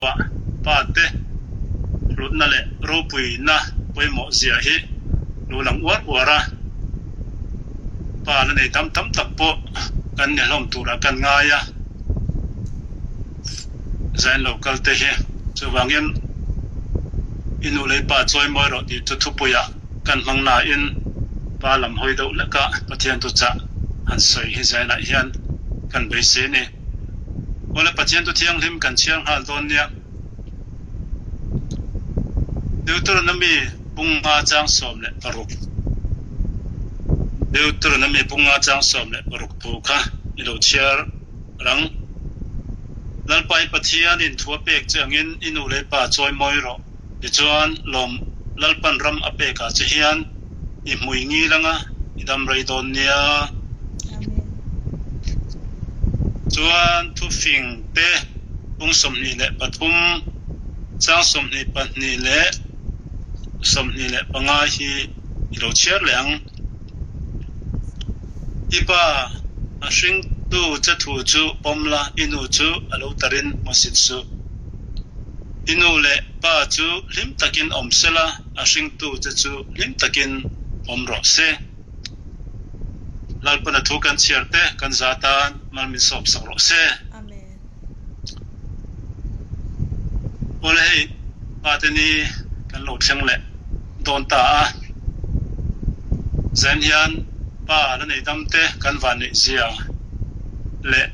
Pa pate hlutna leh ropuina pawimawh zia hi lo lang uar uar a, pa la nei tam tam tak pawh kan ni hlawm turah kan ngai a, zain lo kal te hi. Chuvangin i nu leh i pa chawi mawi rawh tih chu thupuiah kan hmang nain pa lam hawi deuh hlekah Pathian thuchah han sawi hi zainah hian kan beisei a ni. Awle Pathian tu thianghlim kan chhiar nghal dawn nia. Deuteronomy bunga chang 16 Deuteronomy bunga chang 16 thu kha i lo chhiar rang. Lalpa i Pathianin thu a pek che angin i nu leh i pa chawi mawi rawh. Tichuan lawm Lalpan ram a pekah che hian i hmui ngil anga i dam rei dawn nia. Chuan thufing te pung 23, chang 22 leh 25 hi i lo chhiar leh ang. I pa a hringtu che thu chu pawm la, i nu chu a lo tarin hmusit suh. I nu leh pa chu hlim takin awm sela, a hringtu che chu hlim takin awm rawh se. Lalpana thu kan chhiar te kan za tan mal min sawm sak rawh se. Amen. Awle hei pa te ni kan lo thleng leh dawn ta a, zan hian pa la nei dam te kan van neih zia leh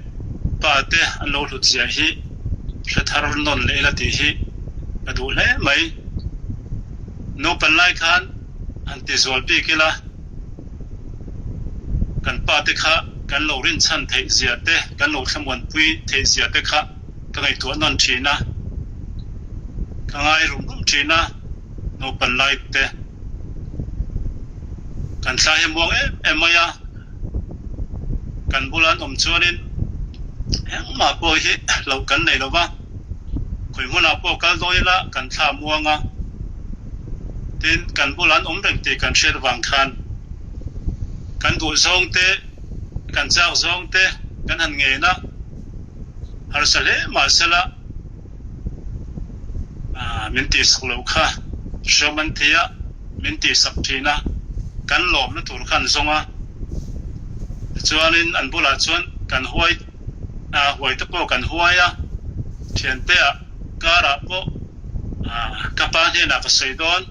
pa te an lo hlut zia hi hre thar nawn leh ila tih hi ka duh hle mai. Naupan lai khan han ti zual bik ila, kan pa te kha kan lo rinchhan theih zia te, kan lo thlamuanpui theih zia te kha ka ngaihtuah nawn thin a, ka ngai rum rum thin a, naupan lai te kan thla hi a muang em em mai a, kan bula an awm chuanin engmah pawh hi hlauh kan nei lo va. Khawi hmunah pawh kal dawn ila kan thla muang a, tin kan bulah an awm reng tih kan hriat vang khan kan duh zawng te, kan chak zawng te kan han ngen a, harsa hle mahsela min tihsak loh kha hriam an ti a, min tihsak thin a, kan lawmna tur kha an zawng a, tichuanin an bulah chuan kan huai. Huai te pawh kan huai a, thiante ah kar ah pawh ka pa hnenah ka sawi dawn,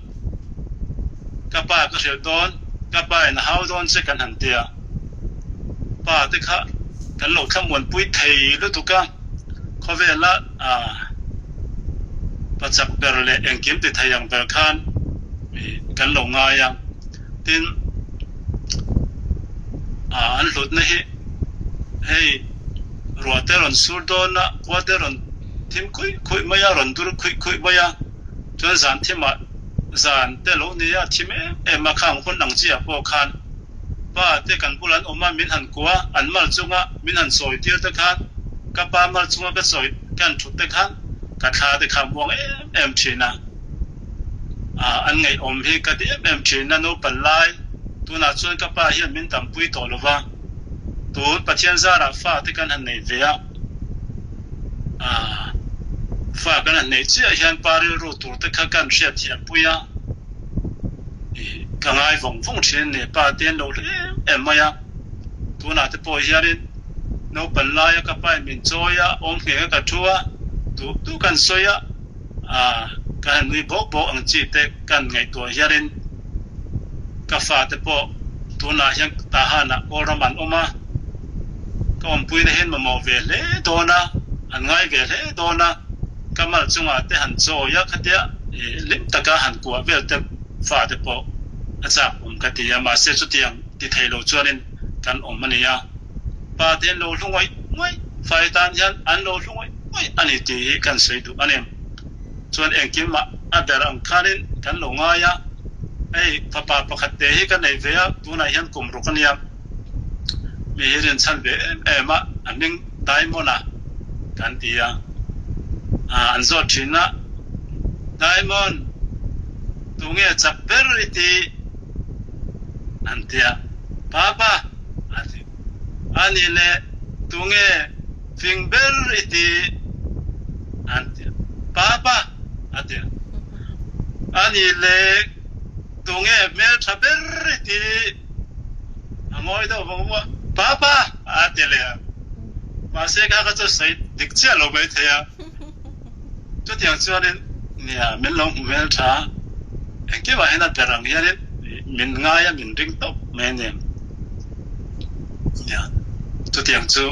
ka pa ka hrilh dawn, ka pa in a hau dawn che kan han ti a, pa te kha kan lo thlamuanpui thei lutuk a, khawvela pa chak ber leh engkim ti thei ang ber khan kan lo ngai a. Tin, an hlutna hi hei ruah te rawn sur dawn a, khua te rawn thim khuih khuih mai a, rawn dur khuih khuih mai a, chuan zan thimah zan te lo ni a, thim em em a, khang hun ang chiah pawh khan pa te kan bulah an awm a, min han kua, an mal chunga min han sawi tir te khan, ka pa mal chunga ka sawi ka han thut te khan ka thla te kha muang em em thin a. An ngaihawm hi ka ti em em thin a, naupan lai tunah chuan ka pa hian min dampui tawh lo va, tun Pathian zarah fa te kan han nei ve a, fa kan han neih chiah hian pa rilru tur te kha kan hriatthiampui a, ka ngai vawng vawng thin a ni, pa te an lo hlu em em mai a, tunah te pawh hianin naupan laia ka pain min chawi a, awm ngheng a ka thu a, duh duh kan sawi a. A, ka han nui bawk bawk ang chi te kan ngaihtuah hianin ka fate pawh tunah hian Tahanah Kawlram an awm a, ka awmpuina hian mamawh ve hle dawn a, an ngai ve hle dawn a, ka mal chungah te han chawi a khatia hlim taka han kuah vel te fate pawh a chak awm ka ti a, mahse chutiang ti thei lo chuanin kan awm a ni a, pa te an lo hlu ngawih ngawih, fai tan hian an lo hlu ngawih. Awih a ni tih hi kan sawi duh a ni. Chuan engkim ah a ber ang khanin kan lo ngai a, hei fapa pakhat te hi ka nei ve a, tunah hian kum ruk a nia, mi hi rinchhan ve em em a, a hming Diamond a kan ti a, an zawt thin a, Diamond, tunge chak ber i ti? an ti a, Papa a ti. A nih leh tunge fing ber i ti? An ti a. Ani leh tunge hmeltha ber i ti? A ngawi deuh vang vang a, Papa! a ti leh a. Mahse kha kha chu sawi dik chiah lo maithei a. Chutiang chuanin nia min lo hmu hmeltha a, engkimah hian a ber ang hianin min ngai a, min ring tawp mai a ni. Nia, chutiang chu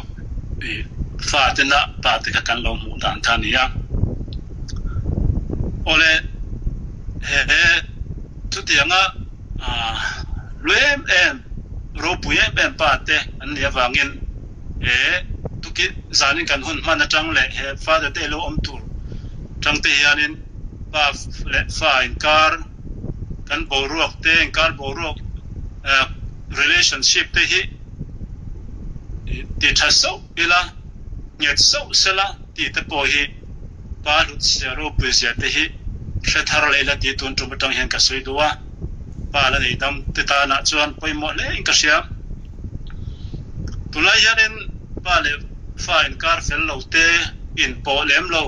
i fa tena pa te kha kan lo hmuh dan kha a ni a. Awle, he chutianga lu em em, ropui em em pa te an nih avangin he tukin zanin kan hun hman atang leh he Father Day lo awm tur tang te hianin pa leh fa inkar kan boruak te inkar boruak relationship te hi ti tha sauh ila nghet sauh sela tih te pawh hi pa hlut zia ropui zia te hi hre thar leh ila tih tun tum atang hian ka sawi duh a, pa la nei dam te tanah chuan pawimawh hle in ka hria. Tunlai hianin pa leh fa inkar fel lo te inpawh lem lo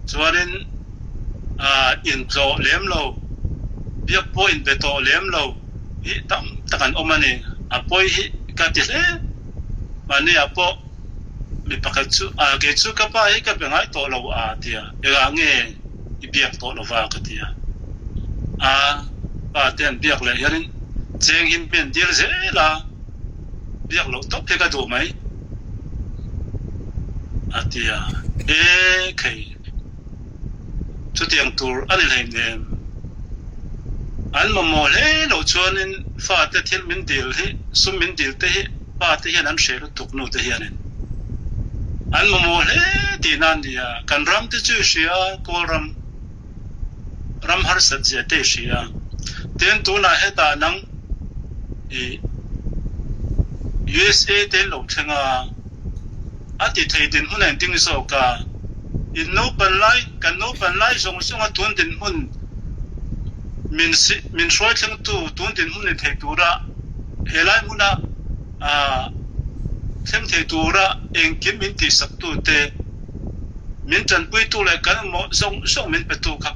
chuanin intlawh lem lo, biak pawh inbe tawh lem lo hi tam tak an awm a ni. A pawi hi ka ti hle. Mahniah pawh mi pakhat chu, Kei chu ka pa hi ka be ngai tawh lo a ti a, engah nge i biak tawh lo va ka ti a. A pa te an biak leh hianin cheng hi min dil zel a, biak loh tawp hi ka duh mai a ti a. E khei, chutiang tur a ni hleinem. An mamawh hle loh chuanin fate thil min dil hi, sum min dil te hi pa te hian an hre lutuk nu te hianin an mamawh hle tihna a ni a, kan ram te chu i hria a, Kawl ram, ram harsat zia te i hria a, tin tunah hetah nang i USA te in lo thleng a, a ti thei dinhmun a inting zawk a, in naupan lai, kan naupan lai zawng zawng a tun dinhmun min min hruai thlengtu tun dinhmun ni thei tura Helai hmuna thleng thei tura engkim min tihsaktu te, min tanpuitu leh kan mamawh zawng zawng min petu kha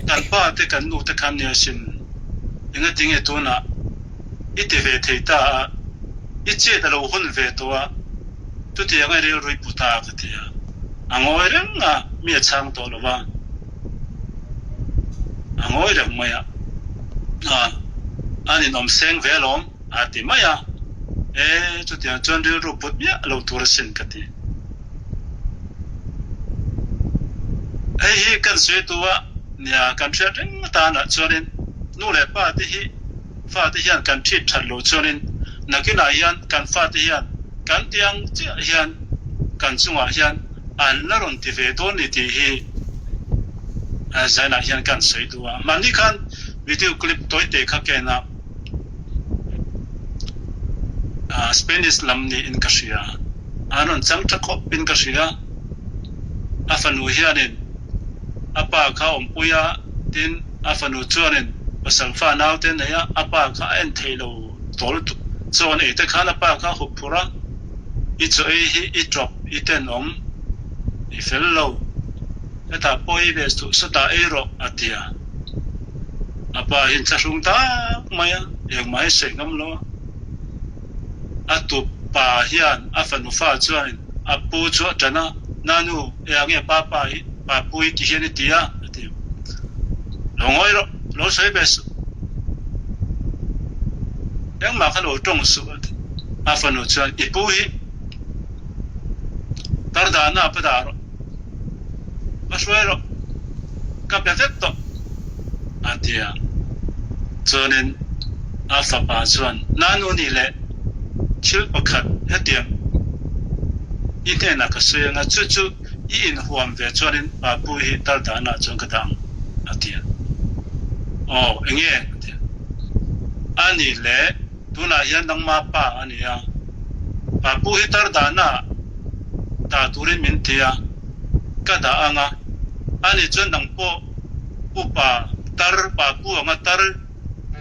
kan pa te kan nu te khan nia sin. Engatinge tunah i ti ve thei ta a, i chet a lo hun ve tawh a, chutianga i rilru i pu ta ka ti a. A ngawi reng a, mi a chhang tawh lo va. A ngawi reng mai a, an inawm seng ve alawm a ti mai a, e chutiang chuan rilru put miah lo tur asin ka ti. Hei hi kan sawi tu a nia kan hriat reng atanah chuanin nu leh pa te hi fate hian kan ṭhit ṭhat loh chuanin nakinah hian kan fate hian kan tiang chiah hian kan chungah hian an la rawn ti ve dawn ni tih hi zainah hian kan sawi duh a. Mahni khan video clip tawite kha ka en a, Spanish lam niin ka hria, an rawn chang ṭha khawpin ka hria. A fanu hianin a pa kha a awmpui a, tin a fanu chuanin pasal fa naute a nei a, a pa kha a en thei lo tawh lutuk. Chaw an ei te khan a pa kha a hup phurh a, I chaw ei hi i ṭawp. I tenawm, i fel lo, hetah pawh i ve suh sawtah ei rawh, a ti a. A pa hi inthlahrung tak mai a, engmah hi sawi ngam lo a. A tup pa hian a fanu fa chuanin a pu chu a ṭan a, Nanu, eng nge pa pa hi, pa pu hi ti hian i ti a? a ti. Lo ngawi rawh, lo sawi ve suh. Engmah kha lo ṭawng suh, a ti. A fanu chuan, I pu hi. Tardana pa dah rawh, va hruai rawh, ka be vek tawh, a ti a. Chuanin a fapa chuan, Nanu nih leh thil pakhat hetiang i hnenah ka sawi anga, chu chu i inhuam ve chuanin Papu hi Tardana chuan ka dah ang, a ti a. Aw, enge? a ti a. A nih leh. Tunah hian nangma pa a ni a, Papu hi tar dahna dah turin min ti a, ka dah ang a, ani chuan nang pawh upa tar Papu anga tar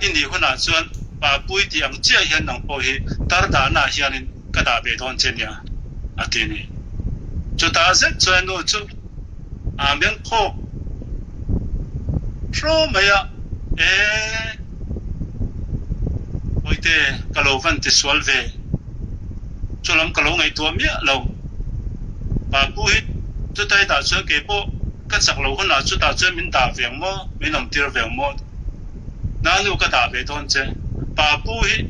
i nih hunah chuan Papu i tih ang chiah hian nang pawh hi tar dahnaah hianin ka dah ve dawn che nia, a ti ni. Chutah zet chuan a nu chu aa meng phawk hraw mai a. E, Bawihte, ka lo van ti sual ve. Chulam ka lo ngaihtuah miah lo. Papu hi chutai dah chuan kei pawh ka chak lo hunah chutah chuan min dah ve ang maw, min awm tir ve ang maw? Nanu ka dah ve dawn che. Papu hi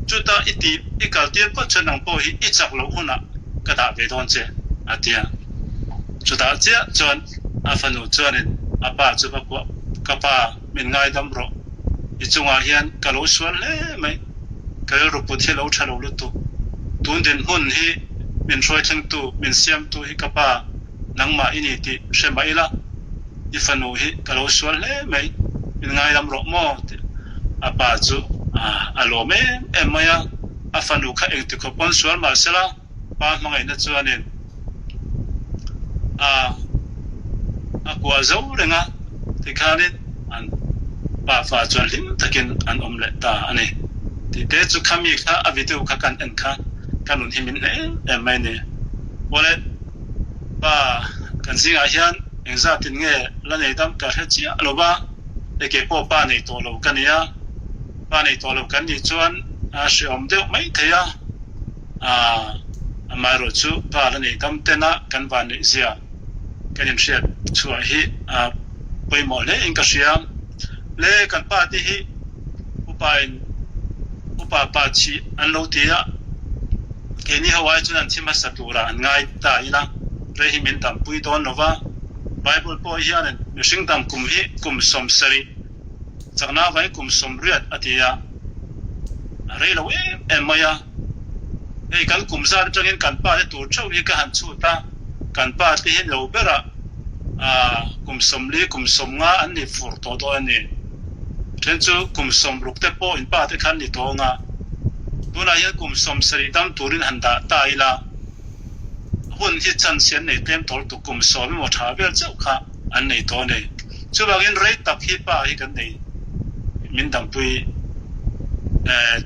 chuta i tih i kal tir phawt chuan nang pawh hi i chak loh hunah ka dah ve dawn che, a ti a. Chutah chiah chuan a fanu chuanin a pa chu va kuah, Ka pa, min ngaidam rawh. I chungah hian ka lo sual hle mai. Ka rilru put hi a lo tha lo lutuk. Tun dinhmun hi min hruaithlengtu, min siamtu hi ka pa nangmah i ni tih hre mah ila, i fanu hi ka lo sual hle mai, min ngaidam rawh maw? tih a pa chu a lawm em em mai a. A fanu kha engti khawp pawn sual mah sela, pa hmangaihna chuanin a a kuah zo reng a, tikhanin an pafa chuan hlim takin an awm leh ta a ni. Tih te chu khami kha a video kha kan en kha ka nun hi min hneh em em mai a ni. Awle pa kan zingah hian engzatin nge la nei dam ka hre chiah lo va, hei kei pawh pa nei tawh lo ka ni a, pa nei tawh lo kan nih chuan a hrehawm deuh mai thei a. Amaherawh chu pa la nei dam tena kan van neih zia kan inhriat chhuah hi a pawimawh hle in ka hria. Le kan pa te hi upa in upa pa chih an lo ti a, keini ho ai chuan an thi hmasa turah an ngai ta ila rei hi min dampui dawn lo va. Bible pawh hianin mihring dam kum hi kum 70 Chakna vai kum 80 a ti a, a rei lo em em mai a. Hei kan kum zat atangin kan pa te tur theuh hi ka han chhut a, kan pa te hi lo berah kum 40 kum 50 an ni fur tawh dawn a ni. Then chu kum 60 te pawh in pa te khan ni tawh ang a, tunah hian kum 70 dam turin han dah ta ila, hun hi chance hi an nei tlem tawh lutuk, kum 10 emaw tha vel chauh kha. an nei tawh a ni. Chuvangin rei tak hi pa hi kan nei min dampui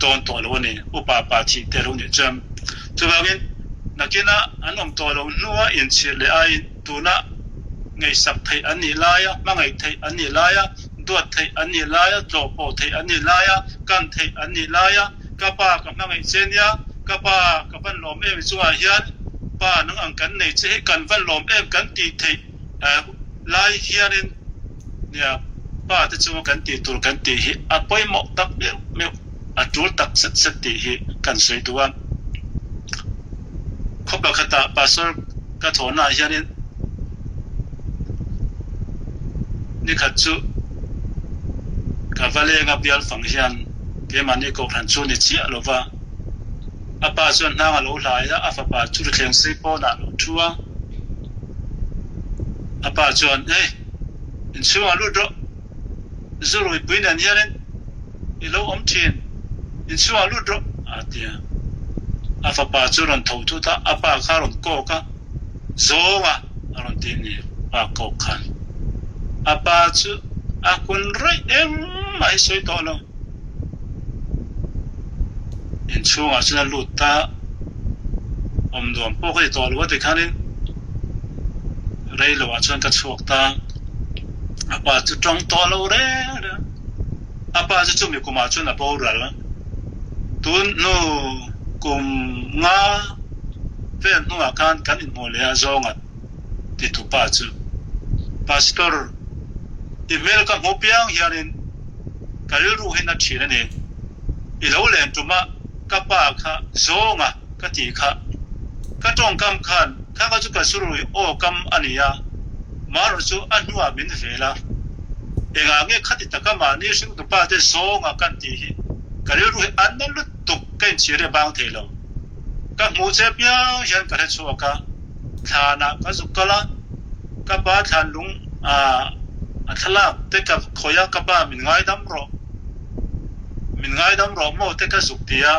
dawn tawh lo a ni, upa pa thih te lo nih chuan. Chuvangin nakina an awm tawh lo hnua inchhir leh aiin tuna ngaihsak theih an nih laia, hmangaih theih an nih laia, duat theih an nih laia, tlawhpawh theih an nih laia, kan theih an nih laia, ka pa ka hmangaih che nia, ka pa ka van lawm em i chungah hian pa nang ang kan nei che hi kan van lawm em kan tih theih lai hianin nia pa te chunga kan tih tur kan tih hi a pawimawh tak meuh meuh, a tul tak zet zet tih hi kan sawi duh a. Khaw pakhatah pastor ka thawhnaah hianin nikhat chu ka va lenga bial fang hian keimahni kohhran chu ni chiah lova a pa chuan hnang a lo hlai a, a fapa chu rithleng sei pawnah a lo thu a. A pa chuan, Hei, inchhungah lut rawh. Zu ruipui nen hianin i lo awm thin, inchhungah lut rawh, a ti a. A fapa chu rawn tho thut a, a pa kha a rawn kawk a, Zawng a, a rawn ti ni, pa kawk khan. A pa chu a kun raih engmah hi sawi tawh lo. Inchhungah chuan a lut ta, awm nuam pawh ka ti tawh lo a tikhanin rei loah chuan ka chhuak ta, a pa chu tawng tawh lo reng reng, a pa chu chumi kumah chuan a boral, tun hnu kum nga vel hnuah khan kan inhmuh leh a zawnga titu pa chu Pastor i hmel ka hmu piang hianin Ka rilru hi na thin a ni. I lo len tum a, ka pa kha zawng a ka tih kha. Ka tawngkam khan kha kha chu ka surui aw kam a ni a, marawh chu a hnuah min vel a. Engah nge khati taka mahni hringtu pa te zawng a kan tih hi ka rilru hi a na lutuk ka inchhir e bang thei lo. Ka hmuh che piang hian ka hre chhuak a, thlanah ka zuk kal a, ka pa thlan lung a thlalak te ka khawih a, ka pa min ngaidam rawh, min ngaidam rawh maw te ka zuk ti a,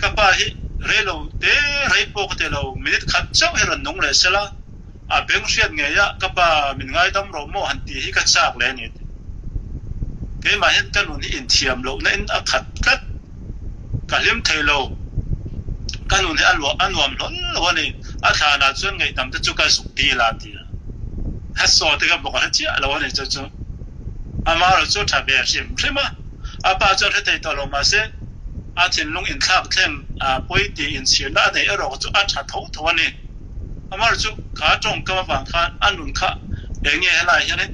ka pa hi rei lo te rei pawh ka ti lo, minute khat chauh hi rawn nung leh sela, a beng hriat ngei a, ka pa min ngaidam rawh maw han tih hi ka chak leh a ni ti. Keimah hian ka nun hi inthiam lohna in a khat tlat. Ka hlim thei lo. Ka nun hi a luah a nuam hlawl lo a ni. A thlanah chuan ngaihdam te chu ka zuk dil a ti a. A saw te ka bawk a hre chiah lo a ni chu chu. Amaherawh chu tha ve hrim hrim a, a pa chuan hre thei tawh lo mahse a thinlung inthlak thleng a pawi tih inchhirna a neih erawh chu a tha tho tho a ni. Amaherawh chu kha tawngkam avang khan a nun kha eng nge helaiah hianin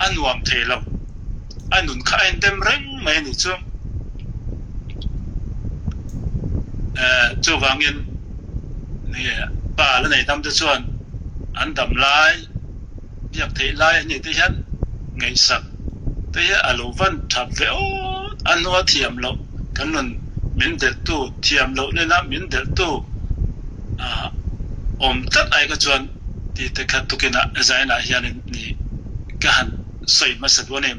a nuam thei lo, a nun kha a indem reng mai a nih chu. Chuvangin pa la nei dam te chuan an dam lai. Biak theih lai a nih te hian ngaihsak te hi a lo van that ve awt a hnua thiam loh kan rawn min delhtu thiam loh nena min delhtu awm tlat ai kha chuan ti te kha tukinah zainah hianin ni ka han sawi hmasa duh a ni.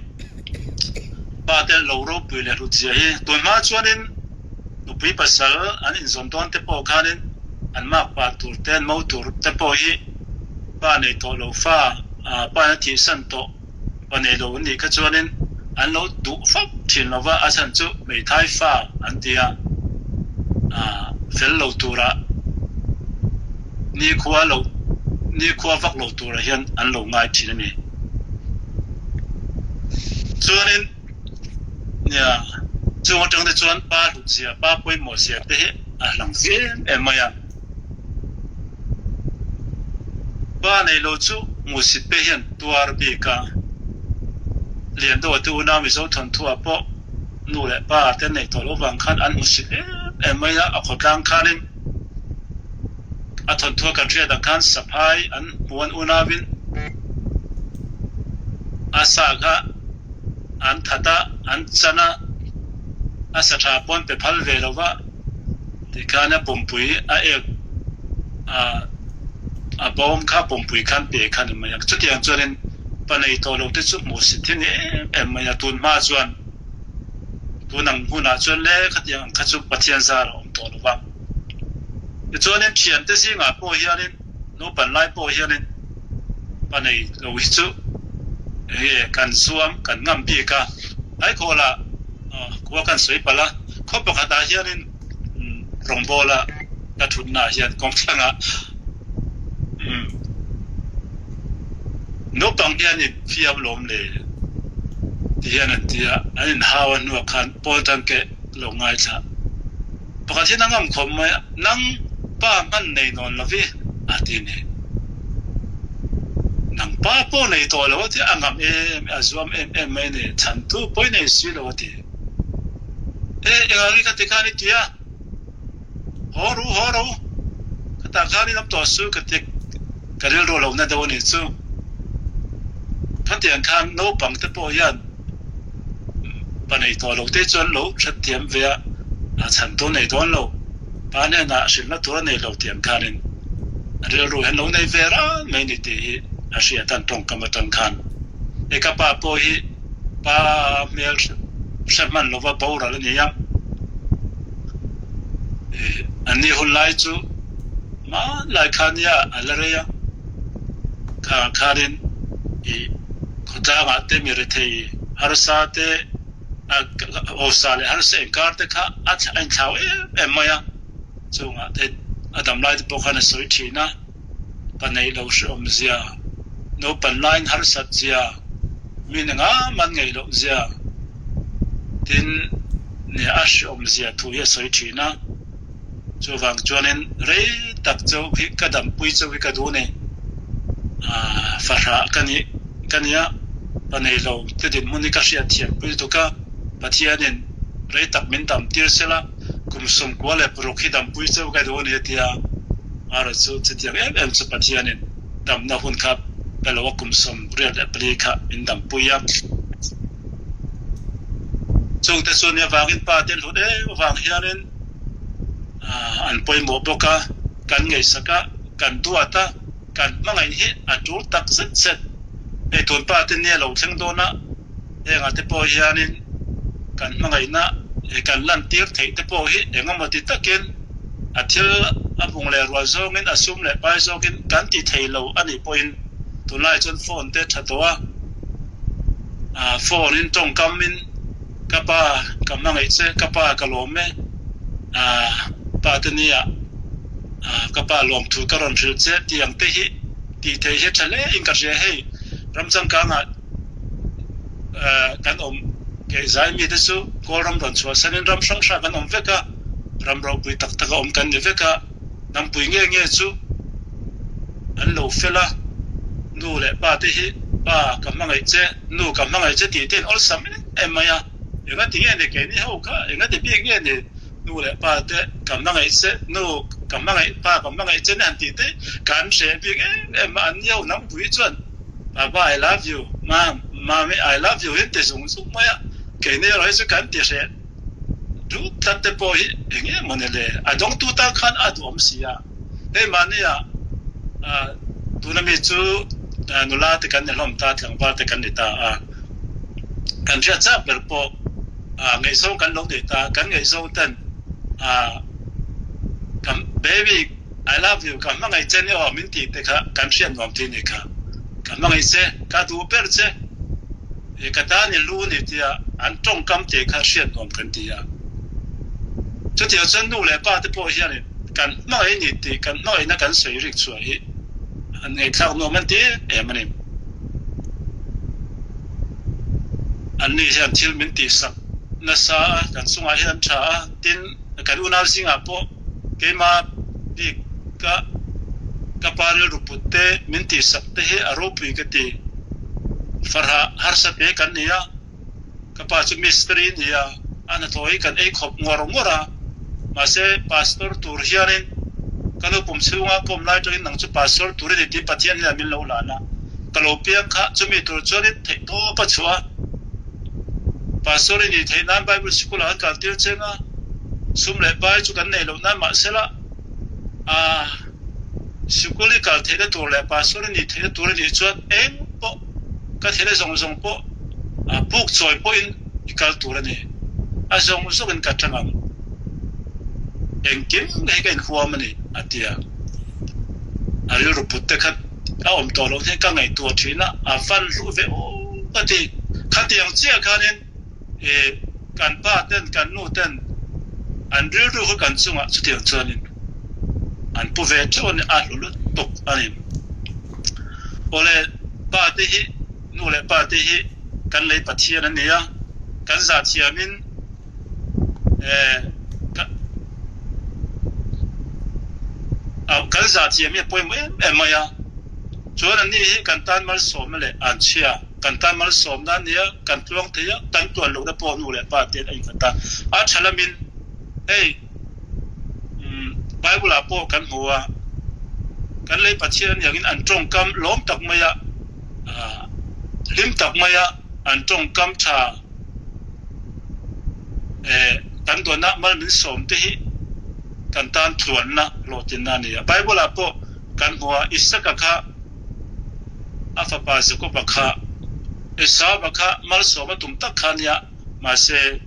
Pa te lo ropui leh hlut zia hi tunhma chuanin nupui pasal an inzawn dawn te pawh khanin an makpa tur te an mo tur te pawh hi Pa nei tawh lo fa, pa in a thihsan tawh pa nei lo an nih kha chuanin an lo duh fap thin lo va, a chhan chu hmeithai fa an ti a, fel lo turah nikhua lo nikhua vak lo turah hian an lo ngai thin a ni. Chuanin nia chung atang te chuan pa hlut zia, pa pawimawh zia te hi a hlang em em mai a. Pa nei lo chu hmuhsit pe hian tuar bik a, Liandawh te unau Mizo thawnthuah pawh nu leh pa te an neih tawh loh vang khan an hmuhsit em em mai a, a khawtlang khanin a thawnthuah kan hriat ang khan saphai an hmu an unauin a sa kha an that a, an chan a, a sa tha pawh an pe phal ve lo va. Tikhan a pumpui a ek a a bawm kha pumpui khan pe khan a mai a. Chutiang chuanin pa nei tawh lo te chu hmuh si thin em em mai a. Tun hma chuan tun ang hunah chuan le khatiang ang kha chu Pathian zar a awm tawh lo va. Tichuanin thiante zingah pawh hianin naupan lai pawh hianin pa nei lo hi chu enge kan zuam kan ngam bik a. Haikhawlah khua kan sawi palh a, khaw pakhatah hianin rawngbawla ka thutnaah hian kawngthlangah naupang hian in fiam lawm le ti hian an ti a, an inhau a hnuah khan pawn tangke lo ngaithla. Pakhat hian a ngam khawp mai a, Nang pa hman nei nawn lo vi a ti ni. Nang pa pawh nei tawh lo a ti, a ngam em a zuam em em mai a ni, chhantu pawi nei si lo a ti. E, engah nge ka ti khan i ti a? Haw ru, haw ru, ka tah khan i lam tawh su ka ti, ka rilru lo na deuh a nih chu. Khatiang khan naupang te pawh hian Pa nei tawh lo te chuan lo hrethiam ve a, a chhan tur nei dawn lo. Pa hnenah hrilhna tur a nei lo tiang khanin rilru hian lo nei ve ran mai ni tih hi a hriat an tawngkam atang khan. E ka pa pawh hi pa hmel hre hman lova boral a ni a, e an ni hun lai chu hmanlai kha nia a la rei a, khangah khanin i Khawtlangah te mi rethei harsa te hausa leh harsa inkar te kha a inthlau em em mai a, chungah te a dam lai te pawh khan a sawi thin a, pa neih lo hrehawm zia, naupan laiin harsat zia, mi ni ngam an ngaih loh zia tin nia a hrehawm zia thu hi a sawi thin a. Chuvang chuanin rei tak chauh hi ka dampui chauh hi ka duh ni. Fahrah ka nih ka nia, pa nei lo te dinhmun hi ka hriatthiam pui lutuk a, Pathianin rei tak min dam tir sela, kum 94 hi dampui chauh ka duh a ni a ti a. Mara chu chutiang em em chu Pathianin damna hun kha pe lo a, kum 84 kha min dampui a. Chungte chu nia vangin pa te hlut em avang hianin an pawimawh bawk a, kan ngaihsak a, kan duat a, kan hmangaih hi a tul tak zet zet. Hei tun pa te nia lo thleng dawn a, hengah te pawh hianin kan hmangaihna kan lantir theih te pawh hi engemaw ti takin a thil a bung leh rual zawngin a sum leh pai zawkin kan ti thei lo a nih pawhin tunlai chuan phone te tha tawh a, phone in tawngkam in ka pa ka hmangaih che, ka pa ka lawm e, pa te nia ka pa lawmthu ka rawn hrilh che tih ang te hi tih theih hi tha hle in ka hria hei ram changkangah. Kan awm kei zai mite chu Kawlram rawn chhuahsanin ram hrang hrang kan awm vek a, ram ropui tak tak a awm kan ni vek a, hnampui nge nge chu an lo fel a, nu leh pa te hi pa ka hmangaih che, nu ka hmangaih che tih te an awlsam em em mai a, engati nge ni keini ho kha, engati bik nge ni nu leh pa te ka hmangaih che, nu ka hmangaih, pa ka hmangaih che ni han tih te kan hreh bik em em a, an ni ho hnampui chuan. Papa I love you, Mam, Mami I love you hi ti zung zung mai a, keini erawh hi chu kan ti hreh duh tlat te pawh hi eng nge maw ni le, a dawngtu tan khan a duhawm si a, hei mahnia tuna mi chu nula te kan ni hlawm ta, tlangval te kan ni ta a, kan hriat chak ber pawh ngaihzawng kan lo nei ta, kan ngaihzawng ten kan baby I love you, ka hmangaih che ni aw min tih te kha kan hriat nuam tih ni kha. Ka hmangaih che, ka duh ber che, i ka tan i lu ni tia an tawngkam tih kha hriat nuam kan ti a. Chutiang chuan nu leh pa te pawh hianin kan hmangaih ni tih kan hmangaihna kan sawi rik chhuah hi an ngaihthlak nuam an ti em em a ni. Anni hian thil min tihsak nasa a, kan chungah hian an tha a, tin kan unau zingah pawh Keimah bik ka ka pa rilru put te min tihsak te hi a ropui ka ti. Farhah harsa te kan ni a, ka pa chu mistiri a ni a, a hnathawh hi kan ei khawp ngawr ngawr a, mahse pastor tur hianin ka nu pum chhunga ka awm lai atangin nang chu pastor tur i ni tih Pathian hian min lo hlan a, ka lo piang kha chumi tur chuanin theihtawp a chhuah a. Pastor i nih theih nan Bible sikul ah kan kal tir cheng a, sum leh pai chu kan nei loh nan mahsela ah sikul i kal theihna tur leh pastor i nih theihna tur a nih chuan eng pawh ka theihna zawng zawng pawh ah puk chawi pawhin i kal tur a ni. A zawng zawngin ka tang ang. Engkim hi ka inhuam a ni a ti a. A rilru put te kha a awm tawh loh hi ka ngaihtuah thin a, a van hluh ve aw ka ti. Khatiang chiah khanin ih kan pa ten kan nu ten an rilru kha kan chungah chutiang chuanin an pu ve theuh a ni, a hlu lutuk a ni. Awle pa te hi nu leh pa te hi kan lei Pathian a ni a, kan zahthiamin Kan zahthiam hi a pawimawh em em mai a, chuan anni hi kan tan malsawmna leh an chhia, kan tan malsawmna a nia, kan tluang thei a, kan tuan lohna pawh nu leh pa te an innghat a, a tha lamin hei Bible ah pawh kan hmu a, kan lei Pathian a niangin an tawngkam lawm tak mai a, hlim tak mai a an tawngkam tha. Kan duanna mal min sawm te hi kan tan tluanna hlawhtlinna a ni a. Bible ah pawh kan hmu a, Isaka kha a fapa Jakoba kha Esauva kha malsawm a tum tak kha a nia, mahse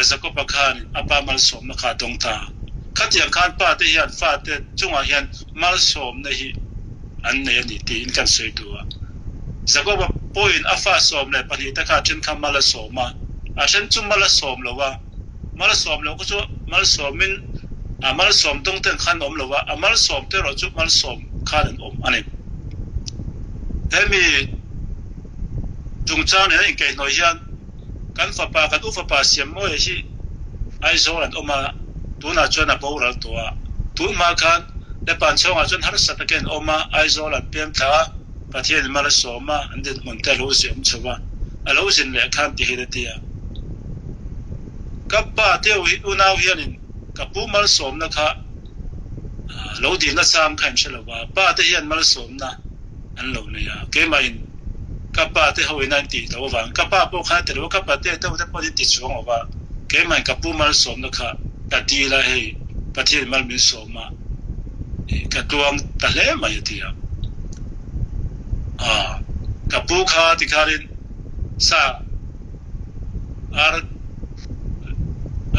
Jakoba khan a pa malsawmna kha a dawng ta. Khatiang khan pa te hian fate chungah hian malsawmna hi an nei a ni tiin kan sawi duh a. Jakoba pawhin a fa 12 te kha a then kha mal a sawm a, a then chu mal a sawm lo a, mal a sawm loh kha chu malsawmin a malsawm dawng ten khan an awm lo a, a malsawm te erawh chu malsawm khan an awm a ni. Hemi chungchang nena inkaihhnawih hian Kan fapa, kan u fapa Siammawia hi Aizawl an awm a, tunah chuan a boral tawh a. Tun hma khan Lepan chhawngah chuan harsa takin an awm a, Aizawl an pem thla a, Pathianin mal a sawm a, an dinhmun te a lo ziah awm chho a, a lo zin leh khan ti hian a ti a. Ka pa te unau hianin ka pu malsawmna kha lo dilna chang kha in hre lo va, pa te hian malsawmna an lo nei a, keimahin ka pa te ho in a intih loh avang, ka pa pawh khan a ti lo a, ka pate te ho te pawh an inti chuang lo va, keimahin ka pu malsawmna kha ka dil a, hei Pathian mal min sawm a, ka tluang ta hle mai a ti a, ah ka pu kha tikhanin sa ar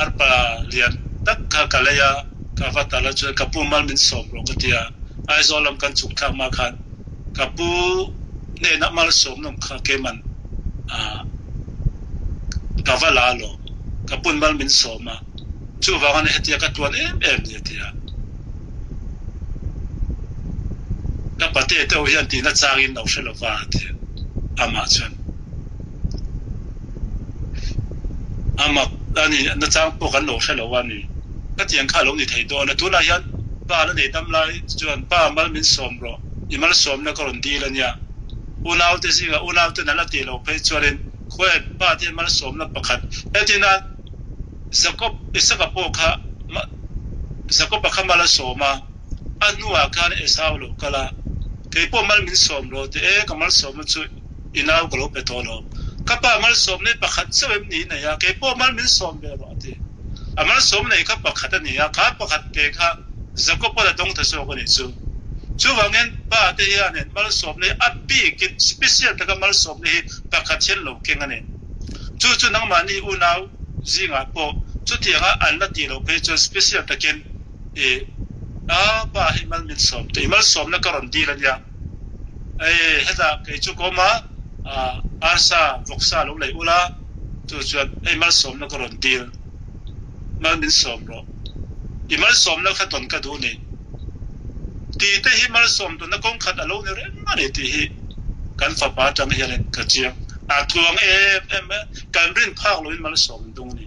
arpa lian tak kha ka lei a, ka va tal a chuan ka pu mal min sawm rawh ka ti a, Aizawl lam kan chhuk thlak hma khan ka pu hnenah malsawmna awm kha keiman ka va la lo, ka pun mal min sawm a, chuvang a ni hetia ka tuan em em ni a ti a. Ka pate te ho hian tihna changin lo hre lo va a ti a, amah chuan. A mak a ni, nachang pawh kan lo hre lo a ni. Khatiang kha a lo ni thei dawn a, tunah hian pa la nei dam lai chuan pa mal min sawm rawh, i malsawmna ka rawn dil a nia. Unaute zingah unauten an la tih loh phei chuanin khawiah pa te malsawmna pakhat entirna Jakob, Isaka pawh kha Jakob-a kha mal a sawm a, a hnuah khan Esau a lo kal a, kei pawh mal min sawm rawh ti e, ka malsawmna chu i nau ka lo pe tawh lo. Ka pa malsawmna hi pakhat chauh em ni nei a, kei pawh mal min sawm ve rawh a ti. A malsawm nei kha pakhat a ni a, kha pakhat pe kha Jakob-a la dawng ta zawk a nih chu. Chuvangin pa te hianin malsawmna hi a bikin special taka malsawmna hi pakhat hian lo keng a ni. Chu chu nangmahni unau zingah pawh chutianga an la tih loh phei chuan special takin i a pa hi mal min sawm teh i malsawmna ka rawn dil a nia. Hei hetah kei chu ka awm a, arsa vawksa lo lei ula chu chuan hei malsawmna ka rawn dil mal min sawm rawh. I malsawmna kha tawn ka duh ni. Tih te hi malsawm tawnna kawng khat a lo ni reng a ni tih hi kan fapa atang hianin ka chiang. A tluang em em a, kan rin phak loin malsawm an dawng a ni.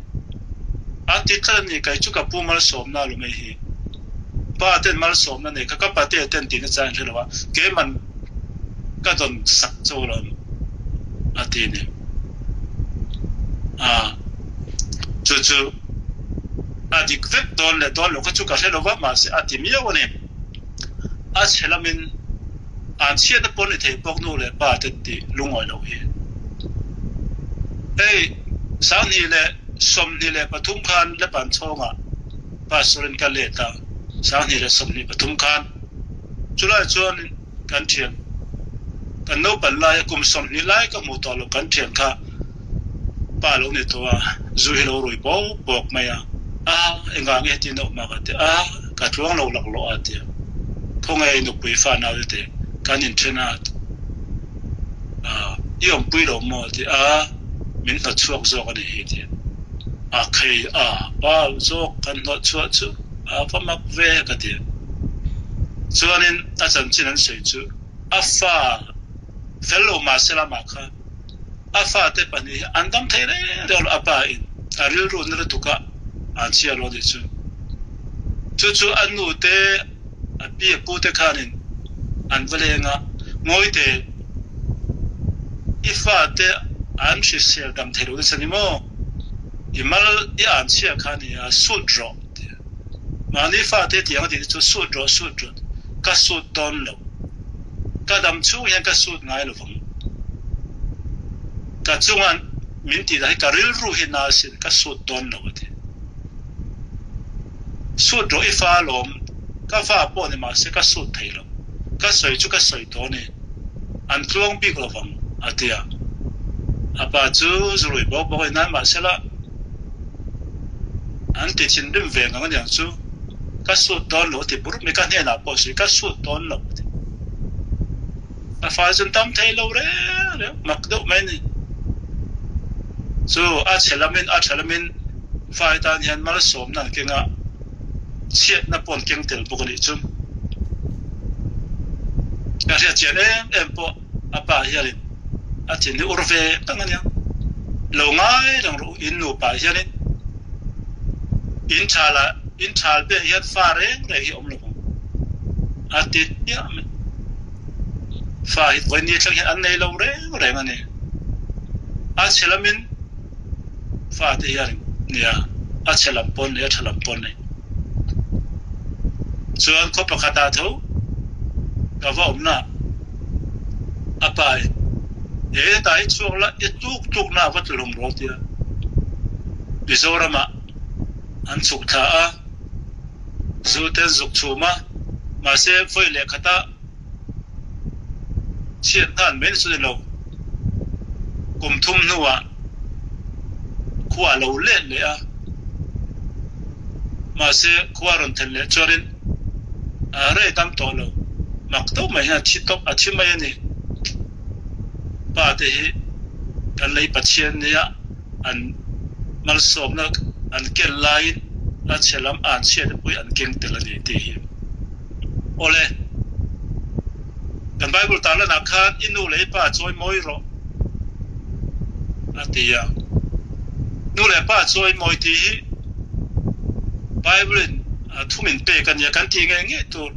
A ti tlat a ni, kei chu ka pu malsawmna lo mai hi. Pa ten malsawmna nei kha ka pate ten tihna chang in hre lo a, keiman ka dawn sak cho lo a ti a ni. A, chu chu a dik vek dawn leh dawn lo kha chu ka hre lo va, mahse a ti miau a ni. A chhe lamin an chhiatna pawh ni thei bawk nu leh pa te tih lungawi loh hi. Hei 2023 khan Lepan chhawngah Pastor in ka let a, 2023 khan chulai chuan kan thian kan naupan laia kum 20 lai ka hmuh tawh loh kan thian kha pa lo ni tawh a, zu hi lo rui bawk bawk mai a, a engah nge heti na awm a ka ti a, ka tluang lo laklawh a ti a, khawnge i nupui fa nau te teh kan inthen a, i awmpui lo maw a ti a, min hnawtchhuak zawk a ni hi ti a, a khei a pa zawk kan hnawtchhuah chu a va mak ve ka ti a, chuanin a chanchin an sawi chu a fa fel lo mahse lamah kha A fate pahnih hi an dam thei reng reng lo, a pa in a rilru na lutuk a an chhia lo anih chu. Chu chu a nu te, a pi a pu te khanin an va leng a, Ngawi te, i fate an hrisel dam thei lo nasa ni maw? I mal i an chhia kha a ni a, sut rawh ti a. Mahni fate tiang a tih te chu sut rawh, sut rawh, ka sut dawn lo. Ka dam chhung hian ka sut ngai lo vang. Ka chunga min tih dah hi ka rilru hi na asin, ka sut dawn lo a ti. Sut rawh i fa alawm, ka fa pawh ni mahse ka sut thei lo. Ka sawi chu ka sawi tawh a ni, an tluang bik lo vang a ti a. A pa chu zurui bawk bawk a ni nan mahsela an ti thinrim ve ngang aniang chu. Ka sut dawn lo a ti bur mai, ka hnenah pawh sawi ka sut dawn lo a ti. A fai chu an tam thei lo reng reng, mak deuh mai a ni. Chu a chhe lamin a tha lamin fai tan hian malsawmna an keng a, chhiatna pawh an keng tel bawk a nih chu. Ka hriat chian em em pawh a pa hianin a thin hi ur ve ngang a nia. Lo ngai reng rawh u, in nupa hianin in thalah in thal beh hian fa reng reng hi a awm lo vang a ti hmiah mai. Fa hi vawiin ni thleng hian an nei lo reng reng a ni. A chhe lamin fa te hian nia a chhe lam pawn nei a tha lam pawn nei. Chuan khaw pakhatah tho ka va awmna a pa in he hetah hi chhuak la i tuk tuk na a va tlu hlawm rawh tia Mizoramah an chhuk thla a, zu te an zuk chhum a, mahse vawi leh khata chhiat hnan mai ni chu ni lo, kum thum hnuah khua a lo let leh a, mahse khua rawn then leh chuanin a rei tam tawh lo, mak deuh mai hian a thi tawp, a thi mai a ni. Pa te hi kan lei Pathian nia an malsawmna an ken laiin a chhe lam an chhiat pui an keng tel a ni tih hi. Awle, kan Bible tarlanah khan i nu leh i pa chawi mawi rawh a ti a. Nu leh pa chawimawi tih hi Bible in thu min pek a nia, kan tih ngei ngei tur.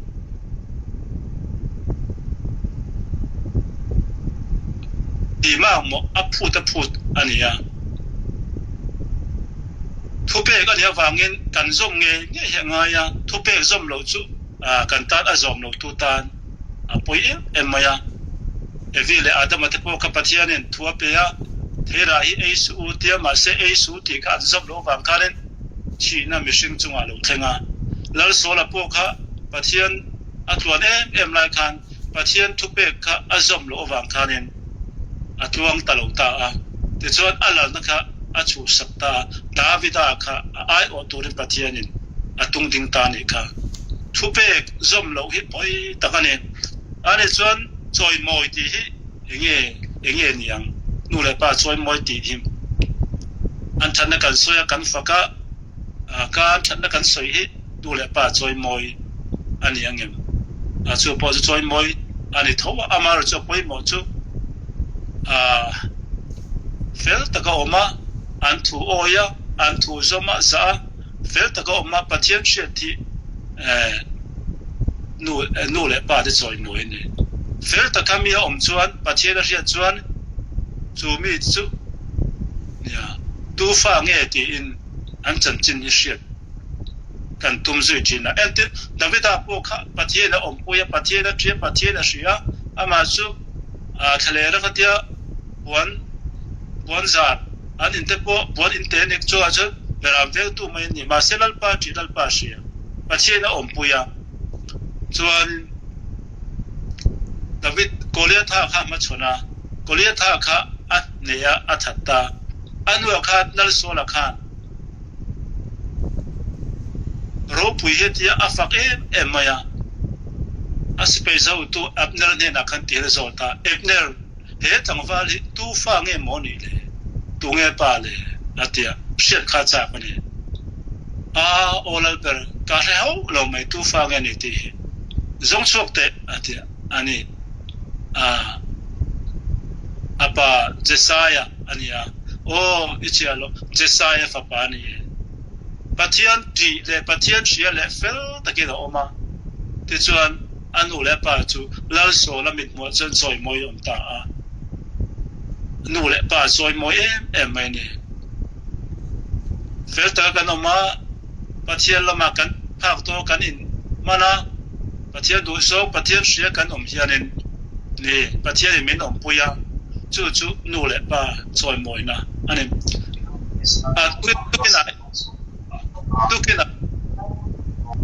Tih makmawh a phut a phut a ni a. Thupek a nih avangin kan zawm ngei ngei hi a ngai a, thupek zawm loh chu kan tan a zawm lotu tan a pawi em em mai a. Evi leh Adama te pawh kha Pathianin thu a pe a, Theirah hi ei suh u tia mahse ei suh u tih kha an zawm loh avang khanin thihna mihring chungah a lo thleng a. Lalsawla pawh kha Pathian a tluan em em lai khan Pathian thupek kha a zawm loh avang khanin a tluang ta lo ta a. Tichuan a lalna kha a chhuhsak ta a, Davida kha a aiawh turin Pathianin a tung ding ta a nih kha. Thupek zawm loh hi pawi tak a ni. Ani chuan chawimawi tih hi enge enge ni ang? Nu leh pa chawimawi tih hi an thatna kan sawi a, kan fak a, ka an thatna kan sawi hi nu leh pa chawimawi a ni ang em? Chu pawh chu chawimawi a ni tho a, amaherawhchu chu a pawimawh chu fel taka awm a, an thu awi a, an thu zawm a, zah a, fel taka awm a, Pathian hriat hi nu nu leh pa te chawimawi a ni. Fel taka mi a awm chuan Pathian a hriat chuan chu mi chu nia tu fa nge tiin an chanchin hi hriat kan tum zui thin a. Entir, Davida pawh kha Pathian a awmpui a, Pathian a ṭhi a, Pathian a hria a, amah chu thlalera kha tia puan puan zar an inte pawh puan inte nek chuah chuan beram vengtu mai an ni. Mahse Lalpa ṭih Lalpa hria. Pathian a awmpui a, chuan David Goliatha kha a hmachhawn a, Goliatha kha a hneh a, a that ta. A hnuah khan Lal Saula khan ropui hi a ti a, a fak em em mai a. A sipai zotu Abner hnenah khan ti hel zawt a, Abner, He tlangval hi tu fa nge maw nih le? Tu nge pa le? A ti a, hriat kha chak a ni. A, aw Lalber, ka hre hauh lo mai tu fa nge ni tih hi. Zawng chhuak teh, a ti a, a ni. A, a pa Jesaia a ni a, aw, i chhiah loh, Jesaia fapa a ni e. Pathian ṭih leh Pathian hria leh fel takin a awm a, tichuan a nu leh a pa chu Lal Sawla mithmuah chuan chawimawi a awm ta a. Nu leh pa chawimawi em em mai a ni. Fel taka kan awm a, Pathian lamah kan phak tawh kan inhman a, Pathian duhzawng, Pathian hria kan awm hianin ni Pathianin min awmpui a, chu chu nu leh pa chawimawina a ni. Tukinah tukinah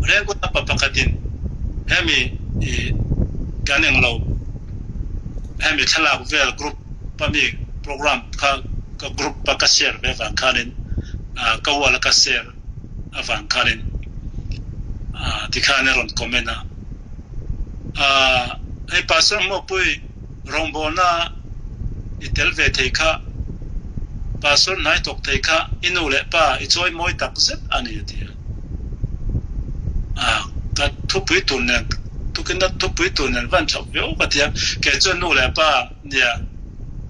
Rengkuna pa pakhatin hemi kan englo hemi thlalak vel group a mi program kha ka group a ka share ve vang khanin ka wall a ka share avang khanin tikhan a rawn comment a. Hei Pastor Hmuapui rawngbawlna i tel ve thei kha, Pastor hnai tawk thei kha i nu leh pa i chawi mawi tak zet a ni a ti a. Ka thupui tur nen, tukin a thupui tur nen van chhoh viau ka ti a, kei chuan nu leh pa nia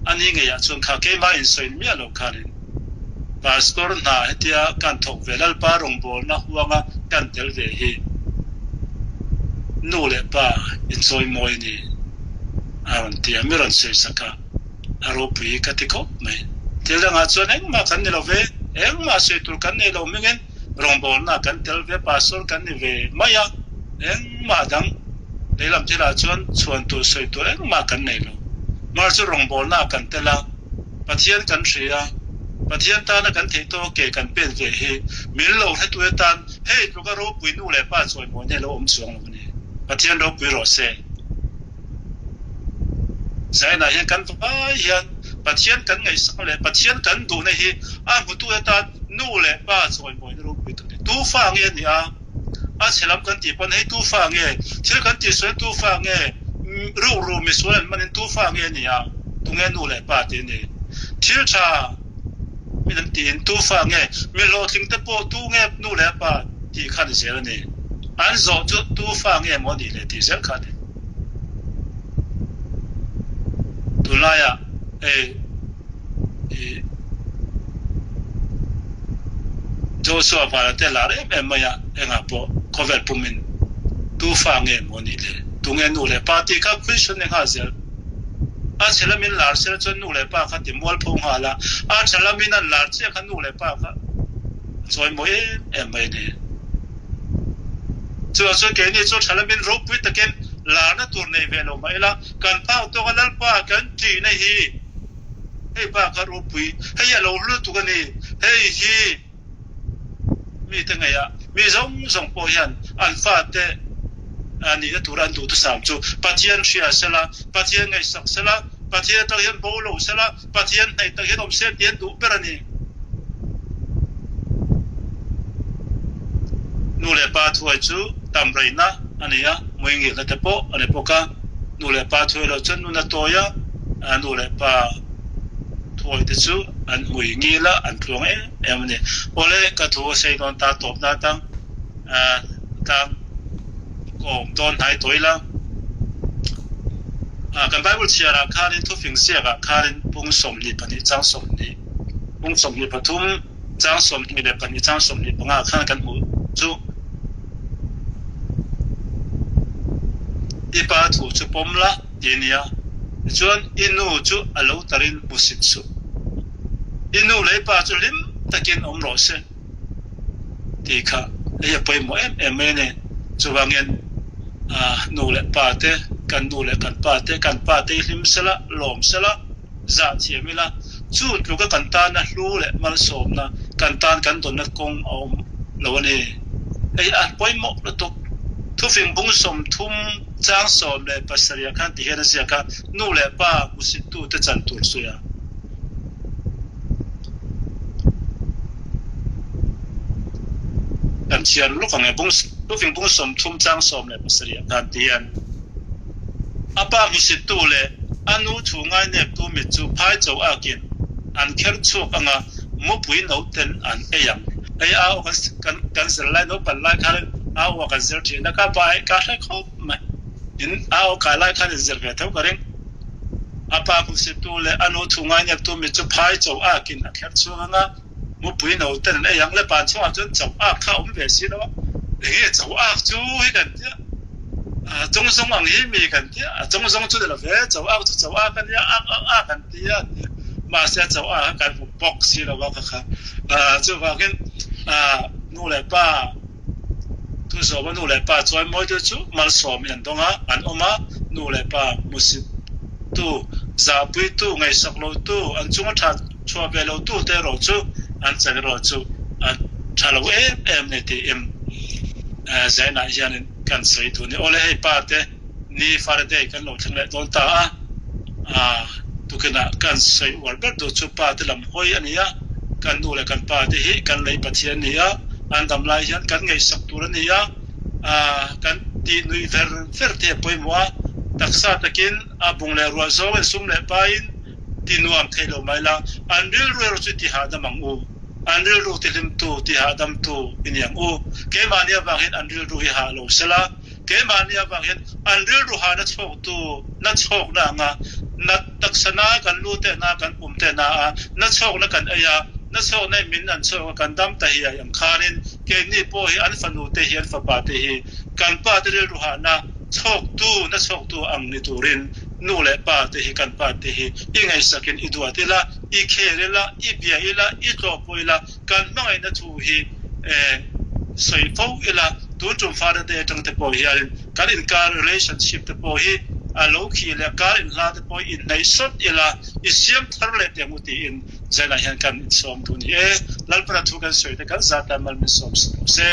a ni ngeiah chuan kha keimah insawi miah lo khanin Pastor hna hetia kan thawk ve Lalpa rawngbawlna huanga kan tel ve hi nu leh pa inchawimawi a ni a rawn ti a, mi rawn sawi sak a, a ropui ka ti khawp mai. Thil dangah chuan engmah kan ni lo ve, engmah sawi tur kan nei lo hmingin rawngbawlna kan tel ve, Pastor kan ni ve mai a, engmah dang lehlam thilah chuan chhuan tur sawi tur engmah kan nei lo. Mar chu rawngbawlna kan tel a. Pathian kan hria, Pathian tana kan theih tawk ke kan pen ve hi min lo hretu atan hei tluka ropui nu leh pa chawimawi hi a lo awm chuang lo a ni. Pathian ropui rawh se. Zainah hian kan vai hian Pathian kan ngaihsak leh Pathian kan duhna hi a hmutu atan nu leh pa chawimawina ropui tak a ni. Tu fa nge a nih a? A chhe lam kan tih pawn hei tu fa nge? Thil kan tih sualin tu fa nge? Rukru misual an manin tu fa nge nia? Tunge nu leh pa tih a ni. Thil tha min an tiin tu fa nge? Mi hlawhtling te pawh tu nge nu leh pa tih kha ni zel a ni. An zawh chu tu fa nge maw nih leh tih zel kha a ni. Tunlaiah hei. Joshua Vala te lar em em mai a, engah pawh khawvel pumin tu fa nge maw nih le, tunge nu leh pa tih kha question ni nghal zel. A chhe lamin lar sela chuan nu leh pa kha ti mualpho nghal a, a tha lamin an lar chiah kha nu leh pa kha a chawimawi em em mai a ni. Chuvang chuan keini chu tha lamin ropui takin larna tur nei ve lo mah ila, kan phak tawka Lalpa kan ṭihna hi Hei pa kha ropui, hei a lo hlutuk a ni, hei hi mite ngaihah mi zawng zawng pawh hian an fate nihna tura an duhthusam chu Pathian hria sela, Pathian ngaihsak sela, Pathian atang hian bo lo sela, Pathian hnaih tak hian awm se tih an duh ber a ni. Nu leh pa thuai chu tam reihna a ni a, muingilna te pawh a ni bawk a. Nu leh pa thuai loh chuan nun a tawi a, nu leh pa thuai te chu an hmui ngil a, an tluang em em a ni. Awle, ka thu a sei dawn ta tawp na tang tlang kawm dawn hnai tawh ila. Kan Bible chhiarah khanin thufing ziakah khanin pung 22 chang 20 pung 23 chang 22 chang 25 khan kan hmuh chu. I pa thu chu pawm la ti a nia, tichuan i nu chu a lo tarin hmusit suh. I nu leh i pa chu hlim takin awm rawh se tih kha hei a pawimawh em em mai a ni. Chuvangin nu leh pa te, kan nu leh kan pa te, kan pa te hi hlim sela, lawm sela, Zah thiam ila, chu tluka kan tana hlu leh malsawmna, kan tan kan dawnna kawng a awm lo a ni. Hei a pawimawh lutuk. Thufing bung 30 chang 17 ah khan ti hian a ziak a, nu leh pa hmusittute chan tur sawi a. Kan chhiar lawk ang e, bung thufing bung 30 chang 17 ah khan ti hian. A pa hmusittu leh a nu thu ngaineptu mit chu phai cho akin an kher chhuak anga mupui noten an ei ang. Hei a aw kan kan zir lai naupan lai khan a aw a kan zir thin a, ka pa hi ka hre khawp mai. In a aw kai lai khan in zir ve tho ka ring. A pa hmusittu leh a nu thu ngaineptu mit chu phai cho akin a kher chhuak anga Mupui no ten an ei ang le pan chungah chuan chau ak kha a awm ve si lo a, enge chau ak chu hi kan tia, a chawngzawng ang hi mi kan tia, a chawngzawng chu ni lo ve, chau ak chu chau ak a nia, ak ak ak an tia an tia, mahse a chau ak kha kan hmu bawk si lo a kha kha, chuvangin nu leh pa. Thu zawma nu leh pa chuan mawitu chu malsawmin an dawng a, an awm a, nu leh pa hmusittu, zahpuitu, ngaihsak lotu, an chunga tha chhuah ve lotu te erawh chu an chan erawh chu a tha lo em em a ni tiin Zainah hianin kan sawi duh a ni. Awle hei pa te ni Faraday kan lo thleng leh dawn ta a, tukinah kan sawi uar ber duh chu pa te lam hawi a ni a, kan nu leh kan pa te hi kan lei Pathian a ni a, an dam lai hian kan ngaihsak tur a ni a, kan tih nuih ver ver te a pawimawh a, taksa takin a bung leh ruah zawngin sum leh pain ti nuam thei lo mai la, an rilru erawh chu ti hahdam ang u, an rilru ti hlimtu, ti hahdamtu i ni ang u, keimahni avang hian an rilru hi hah lo sela. Keimahni avang hian an rilru ha na chhawktu na chhawkna anga na taksa na kan lu tehna kan pum tehna a na chhawkna kan ei a, na chhawkna in min an chhawk a kan dam ta hi ai ang khanin keini pawh hi an fanu te hi an fapa te hi kan pa te rilru ha na chhawktu na chhawktu ang ni turin nu leh pa te hi kan pa te hi i ngaihsakin i duat ila i khel ila i bia ila i tlawhpawh ila kan hmangaihna thu hi sawi fo ila, tun tum Father Day atang te pawh hianin kan inkar relationship te pawh hi a lo khi leh kar inhla te pawh inhnaih sawt ila, i siam thar leh teh ang u tiin Zainah hian kan insawm duh ni e. Lalpana thu kan sawi te kan zat a mal min sawm sak rawh se.